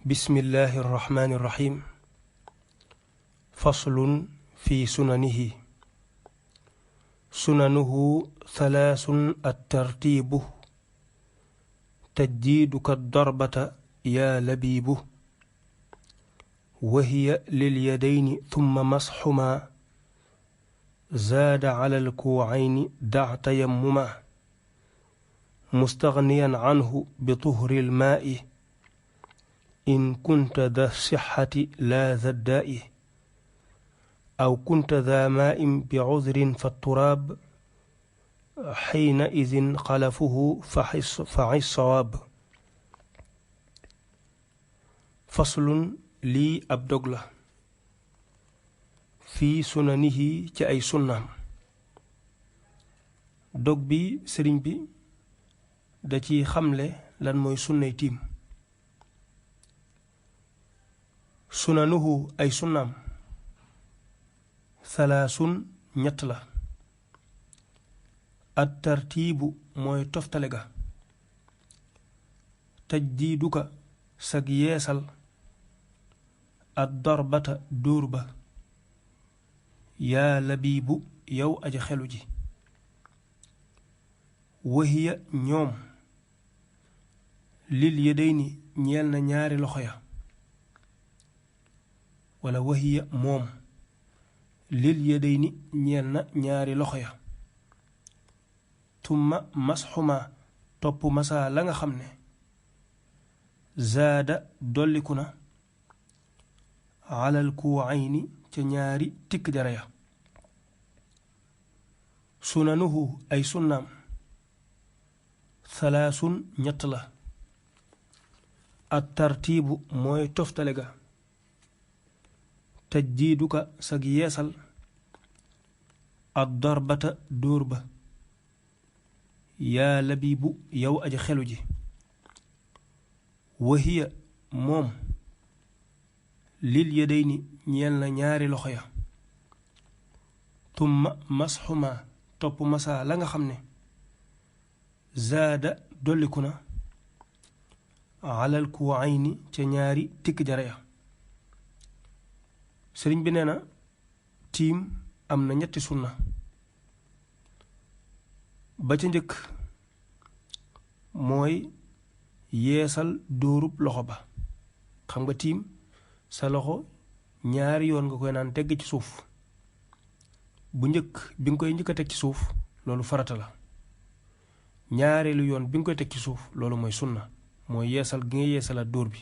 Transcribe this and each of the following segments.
بسم الله الرحمن الرحيم. فصل في سننه. سننه ثلاث الترتيب، تجديدك الضربة يا لبيب، وهي لليدين ثم مسح ما زاد على الكوعين دع تيمما، مستغنيا عنه بطهر الماء إن كنت ذا الصحة لا ذا الداء، أو كنت ذا ماء بعذر فالتراب حينئذ خلفه فعي الصواب. فصل لي ab dog la fii sunanihi ci ay sunnaam. dog bi sëriñ bi da ci xamle lan mooy sunnay tiim. sunanuhu ay sunnaam salaasun ñett la. at tartiibu mooy toftale ga, tajdiiduka sag yeesal, ad darbata dóor ba, yaa labiibu yow aja xelu ji. wahiya ñoom lil yadayni ñeel na ñaari loxo ya, wala wahiya moom lil yadayni ñeel na ñaari loxo ya. tumma masxuma topp masaa la nga xam ne zaada dolliku na alal kuwayni ca ñaari tikk jara ya. sunanuhu ay sunnaam salaasun ñett la. at tartiibu mooy toftale ga, tajdiiduka sag yeesal, ad darbata dóor ba, yaa labiibu yow aja xelu ji. wahiya moom lil yadayni ñeel na ñaari loxo ya. tumma masxuma topp masaa la nga xam ne zaada dolliku na alal kuwayni ca ñaari tikk jara ya. sëriñ bi nee na tiim am na ñetti sunna. ba ca njëkk mooy yeesal dóorub loxo ba. xam nga tiim sa loxo ñaari yoon nga koy naan tegg ci suuf. bu njëkk bi nga koy njëkk a teg ci suuf loolu farata la. ñaareelu yoon bi nga koy teg ci suuf loolu mooy sunna, mooy yeesal gi nga yeesalaat dóor bi.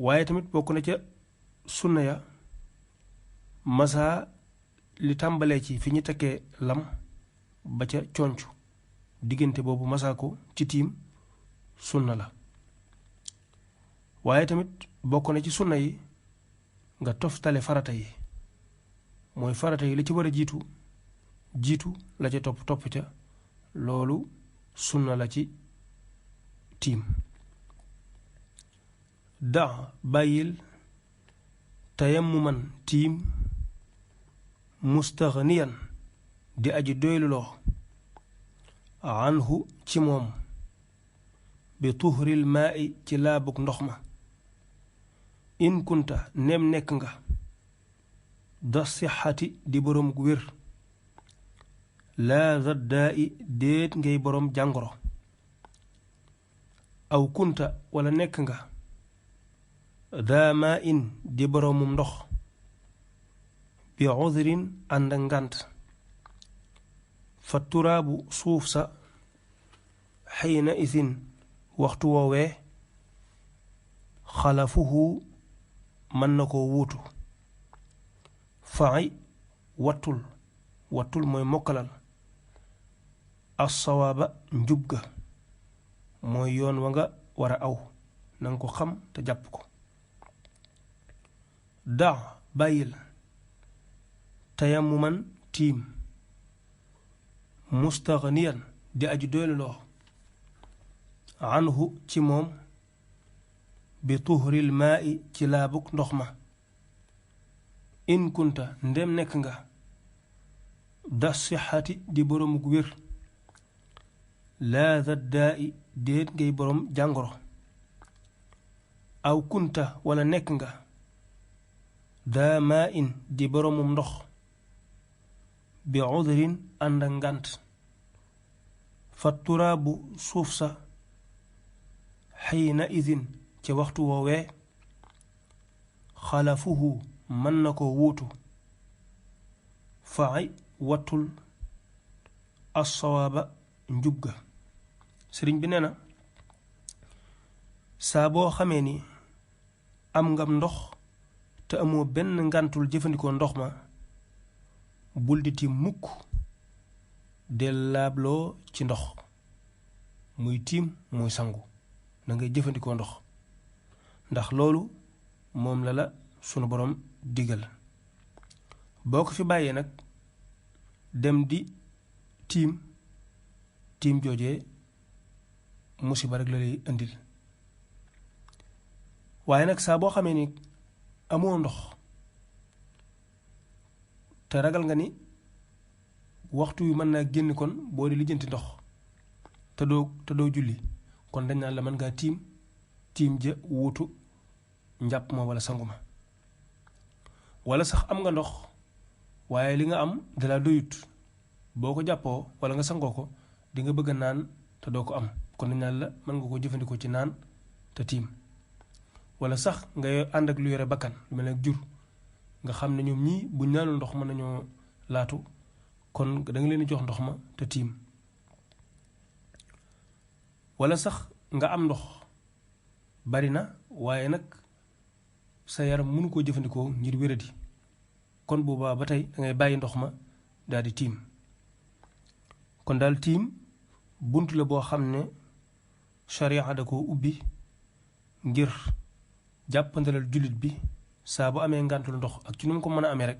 waaye tamit bokk na ca sunna ya masaa li tàmbalee ci fi ñu takkee lam ba ca conc, diggante boobu masaa ko ci tiim sunna la. waaye tamit bokk na ci sunna yi nga toftale farata yi, mooy farata yi la ci war a jiitu la ca topp ca, loolu sunna la ci tiim. da bàyyil tayammuman tiim, mustaghniyan di aji doyluloo, anhu ci moom, bi tuhril maa'i ci laabug ndox ma. in kunta nem nekk nga da sixati di boroom gu wér, laa zaddaa i déet ngay boroom jàngoro. aw kunta wala nekk nga daa maa in di boroomum ndox, bi udrin ànd ngànt. fa turaabu suuf sa xayna isin waxtu woowee, xalafuhu mën na koo wuutu. faay wattul mooy mokkalal, assawaaba njub ga mooy yoon wa nga war a aw nanga ko xam te jàpp ko. daa bàyyil tayammuman tiim, mustaghniyan di aju doyluloo, anhu ci moom, bi tuhril maa'i ci laabuk ndox ma. in kunta ndem nekk nga da sixati di boroomuk wér, laa zaddaa i déet ngay boroom jàngoro. aw kunta wala nekk nga daa maa in di boromum ndox bi udrin ànd ak ngànt fa turaabu suuf sa xiina idin ca waxtu woowee xalafuhu mën na ko wuutu faay wattul assawaaba njub ga sëriñ bi nee na saa boo xamee ni am ngam ndox te amoo benn ngàntul jëfandikoo ndox ma bul di tiim mukk del laabloo ci ndox muy tiim muy sangu na ngay jëfandikoo ndox ndax loolu moom la sunu borom digal boo ko fi bàyyee nag dem di tiim joojee musiba rek la lay indil waaye nag saa boo xamee ni amoo ndox te ragal nga ni waxtu wi mën naa génn kon boo di lijjanti ndox te doo julli kon dañ naan la mën ngaa tiim ja wuutu njàpp ma wala sangu ma wala sax am nga ndox waaye li nga am dalaa doyut boo ko jàppoo wala nga sangoo ko di nga bëgg a naan te doo ko am kon dañ naan la mën nga ko jëfandikoo ci naan te tiim wala sax nga ànd ak lu yore bakkan lu mel ne jur nga xam ne ñoom ñii buñ naanul ndox mën nañoo laatu kon da nga leen di jox ndox ma te tiim wala sax nga am ndox bari na waaye nag sa yaram mënu koo jëfandikoo ngir wéradi kon boobaa ba tey dangay bàyyi ndox ma daal di tiim kon daal tiim bunt la boo xam ne sharia da koo ubbi ngir jàppandalal jullit bi saa bu amee ngàntul ndox ak ci nu mu ko mën a amee rek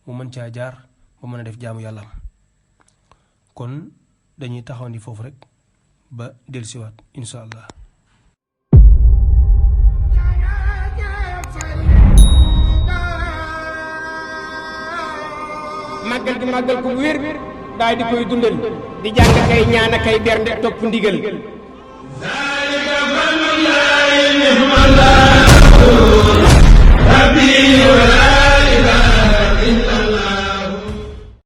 mu mën caa jaar ba mën a def jaamu yàlla am kon dañuy taxawandi foofu rek ba dellusiwaat insha allah. màggal gi màggal ko wér daal di koy dundal di jàng kay ñaan kay bernde topp ndigal zalika fadlullahi ni'mal rabbi